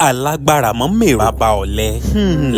Alágbára mọ́ mèrò, bàbá ọ̀lẹ.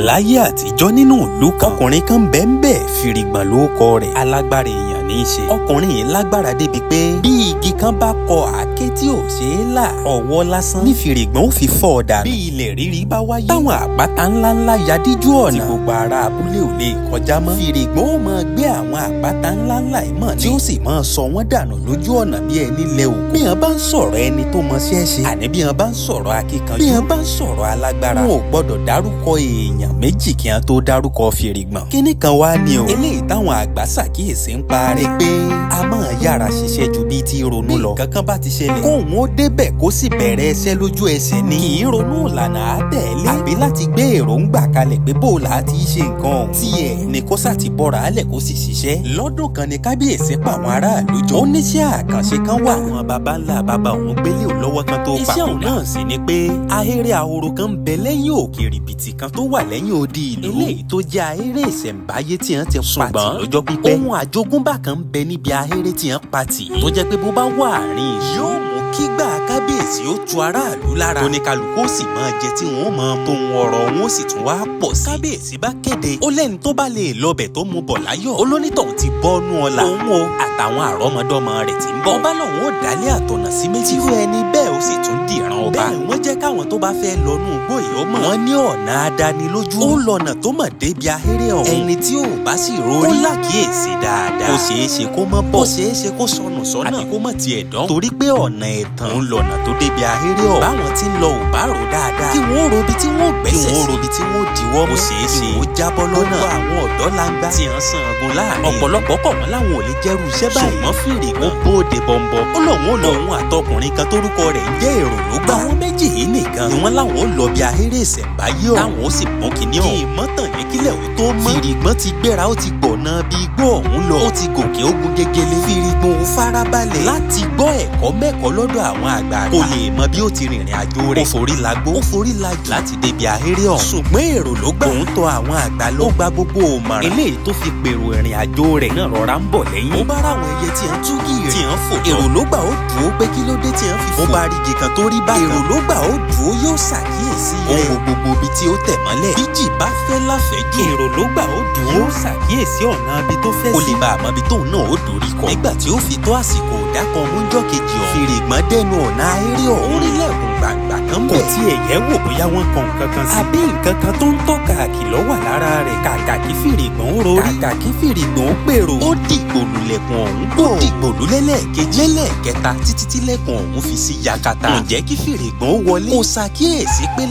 Láyé àtijọ́ nínú ìlú kan, ọkùnrin kan bẹ́ẹ̀ Fìrìgbọ̀n ló kọ rẹ̀. Alágbára èèyàn ní í ṣe. Ọkùnrin yìí lágbára débi pé bí igi kan bá kọ àáké tí ò ṣeé là, ọwọ́ lásán ní Fìrìgbọ̀n ó fi fọ́ ọ dànù. Bí ilẹ̀ rírí bá wáyé, táwọn àpáta ńláńlá yadíjú ọ̀nà tí gbogbo ará abúlé ò lè kọjá mọ́, Fìrìgbọ̀n ó máa gbé àwọn àpáta ńláńlá yìí mọ̀ tí ó sì máa sọ wọ́n dànù lójú ọ̀nà bí ẹni lẹ òkú. Bí wọ́n bá ń sọ̀rọ̀ ẹni tó mọṣẹ́ ṣe, àní bí wọ́n bá ń sọ̀rọ̀ akíkanjú, bí wọ́n bá ń sọ̀rọ̀ alágbára, wọn ò gbọ́dọ̀ dárúkọ èèyàn méjì kí wọ́n tó dárúkọ Fìrìgbọ̀n. Kíní kan wá ní o, eléyìí táwọn àgbà ṣàkíyèsí ń pa rẹ̀ pé a máa yára ṣiṣẹ́ ju bíi ti ronú lọ. Bí nǹkan kan bá ti ṣẹlẹ̀, kóun ó débẹ̀ kó sì bẹ̀rẹ̀ ẹsẹ̀ lójú ẹsẹ̀ ni. Kì í ronú ìlànà àtẹ̀lé àbí láti gbé èròǹgbà kalẹ̀ pé bó la ti ṣe nǹkan ọ̀hún. Tiẹ̀ ni kó sà ti bọ́ra álẹ̀ kó sì ṣiṣẹ́. Lọ́dún kan ni kábíyèsí pa àwọn aráàlú jọ. Ó níṣẹ́ àkànṣe kan wà. Àwọn baba ńlá baba òun gbélé ò lọ́wọ́ kan tó papòdà. Iṣẹ́ òun náà sì ni pé ahéré ahoro kan ń bẹ lẹ́yìn òkè rìbìtì kan tó wà lẹ́yìn odi ìlú. Eléyìí tó jẹ́ ahéré ìṣẹ̀ǹbáyé tí wọ́n ti pa tì lọ́jọ́ pípẹ́. Ohun àjogúnbá kan ń bẹ níbi ahéré tí wọ́n pa tì tó jẹ́ pé bó bá wà àárín ìlú, yóò mú kígbà kábíyèsí ó tu aráàlú lára. Tóníkàlùkù ó sì máa jẹ tí wọn ó máa tó ń ọrọ̀ wọn ó sì tún wá pọ̀ sí. Kábíyèsí bá kéde, ó lẹ́ni tó bá lè lọbẹ̀ tó mú bọ̀ láyọ̀, ó lónítọ̀hún ti bọ́nú ọlá. Òun o àtàwọn àrọ́mọdọ́mọ rẹ̀ ti ń bọ̀. Ọba lòun ó dálé àtọ̀nà sí méjì. Irú ẹni bẹ́ẹ̀ ó sì tún dìran ọba. Bẹ́ẹ̀ wọ́n jẹ́ káwọn tó bá fẹ́ lọ́nú igbó yìí ó mọ̀. Wọ́n ní ọ̀nà adánilójú. Ó lọ́nà tó mọ̀ débi ahéré ọ̀hún. Ẹni tí ò bá sì rórí, ó lákìyèsí dáadáa. Ó ṣeé ṣe kó mọ́ bọ̀. Ó ṣeé ṣe kó sọnù sọ́nà. Àbí kó mọ̀ tiẹ̀ dán. Torí pé ọ̀nà ẹ̀tàn ń lọ́nà tó débi ahéré ọ̀hún. Báwọn tí ń lọ ò bá rò dáadáa, kí wọ́n robi tí wọ́n gbẹ́sẹ̀ sí, kí wọ́n robi tí wọ́n diwọ́ mú. Ó ṣeé ṣe kí wọ́n jábọ́ lọ́nà. Gbogbo àwọn ọ̀dọ́ langba tí ń san ogun láàrin. Ọ̀pọ̀lọpọ̀ kọ̀ wọ́n láwọn ò lè jẹ́rú iṣẹ́ báyìí. Ṣùgbọ́n Fìrìgbọ̀n bóde bọ̀m̀bọ̀. Ó lóun ó lọ òun àtọkùnrin kan tórúkọ rẹ̀ ń jẹ́ Èrò ló gbà. Àwọn méjì yìí nìkan ni wọ́n láwọn ó lọ bí ahéré ìṣẹ̀ǹbáyé ọ̀hún. Táwọn ó sì mú kinní ọ̀hún. Kí mọ́tàn yẹn kílẹ̀ ó tó mọ́. Fìrìgbọ̀n ti gbéra, ó ti gbọ̀nà bí igbó ọ̀hún lọ. Ó ti gòkè ogun gegele. Fìrìgbọ̀n ò farabalẹ̀ láti gbọ́ ẹ̀kọ́ mẹ́kọ̀ọ́ lọ́dọ̀ àwọn àgbààgbà. Kó lè mọ bí ó ti rìnrìn àjò rẹ̀. Ó forí lagbó, ó forí lajù láti débi ahéré ọ̀hún. Ṣùgbọ́n Èrò ló gbà. Òun tọ̀ àwọn àgbà lọ. Ó gba gbogbo òmọ̀ràn eléyìí tó fi pèrò ìrìn àjò rẹ̀ náà rọra ń bọ̀ lẹ́yìn. Ó bá ráwọn ẹyẹ tí ń tú gìrì, tí ń fò. Èrò ló gbà ó dúró pé kí ló dé tí ń fi fò. Ó bá rí igi kan tó rí bákan. Èrò ló gbà ó dúró, yóò ṣàkíyèsí rẹ̀. Ó wo gbogbo ibi tí ó tẹ̀ mọ́lẹ̀. Bíjì bá fẹ́ láfẹ̀ẹ́jù, Èrò ló gbà ó dúró, yóò ṣàkíyèsí ọ̀nà ibi tó fẹ́ sí. Ó lè bá àmọ́ ibi tóun náà ó dorí kọ. Nígbà tí ó fi tó àsìkò òdà kan múnjọ́ kejì ọ̀hún, Fìrìgbọ̀n dẹnu ọ̀nà ahéré ọ̀hún. Orílẹ̀-ègùn gbàǹgbà kan bẹ̀. Kò tiẹ̀ yẹ̀ wò bóyá wọ́n kan nǹkan kan sí. Àbí nǹkan kan tó ń tọ́ka àkìlọ̀ wà lára rẹ̀. Kàkà kí Fìrìgbọ̀n ó rorí, kàkà kí Fìrìgbọ̀n ó pèrò, ó dìgbòlù lẹ̀kùn ọ̀hún gbò. Ó dìgbòlù lẹ́lẹ́ẹ̀kejì, lẹ́lẹ́ẹ̀kẹta, títí tí lẹ̀kùn ọ̀hún fi sí yakata. Ǹjẹ́ kí Fìrìgbọ̀n ó wọlé? Kò ṣàkíyèsí pé